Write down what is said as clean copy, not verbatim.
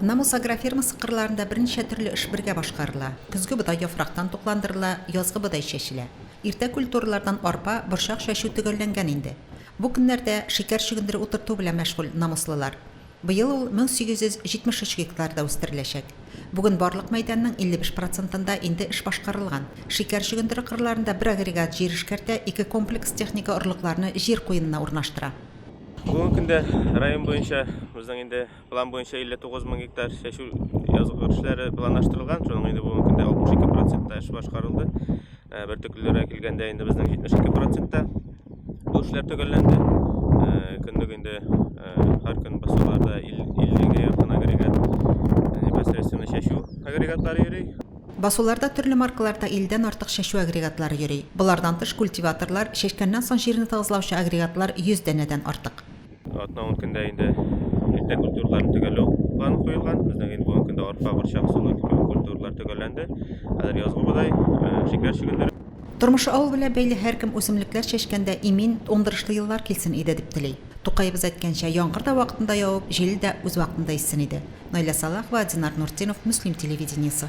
Намус агрофирмасы кырларында берничә төрле эш бергә башкарыла. Көзге бодай яфрактан тукландырыла, язгы бодай чәчелә. Иртә культуралардан арпа, борчак чәчү төгәлләнгән инде. Бу көннәрдә шикәр чөгендере утырту белән мәшгуль намуслылар. Быел ул 1873 гектарда үстереләчәк. Бүген барлык мәйданның 55 процентында инде эш башкарылган. Шикәр чөгендере кырларында бер агрегат җир эшкәртә, ике комплекс техника орлыкларны җир куенына урнаштыра. Бүгенге көндә район буенча безнең инде план буенча 59 мең гектар чәчү язгы эшләре планлаштырылган. Шуның инде бүгенге көндә 62 процентта эш башкарылды. Э, бөртеклеләргә килгәндә инде безнең 72 процентта бу эшләр төгәлләнде. Э, көнлек инде э, һәр көн басуларда 50-гә якын агрегат, непосредственно чәчү агрегатлары йөри. Басуларда төрле маркаларда 50 дән артык чәчү агрегатлары йөри. Болардан тыш культиваторлар, чәчкәннән соң җирне тыгызлаучы агрегатлар 100 данәдән артык. Атна-ун көндә инде иртә культураларны төгәлләү планы куелган. Безнең инде бүгенге көндә арпа, борчак, солы кебек культуралар төгәлләнде. Хәзер язгы бодай, э, шикәр чөгендере. Тормышы авыл белән бәйле һәркем үсемлекләр чәчкәндә имин, уңдырышлы еллар килсен иде дип тели. Тукаебыз әйткәнчә, яңгыр да вакытында явып, җил дә үз вакытында иссен иде. Наилә Салахова, Динар Нуртдинов, Мөслим телевидениесе.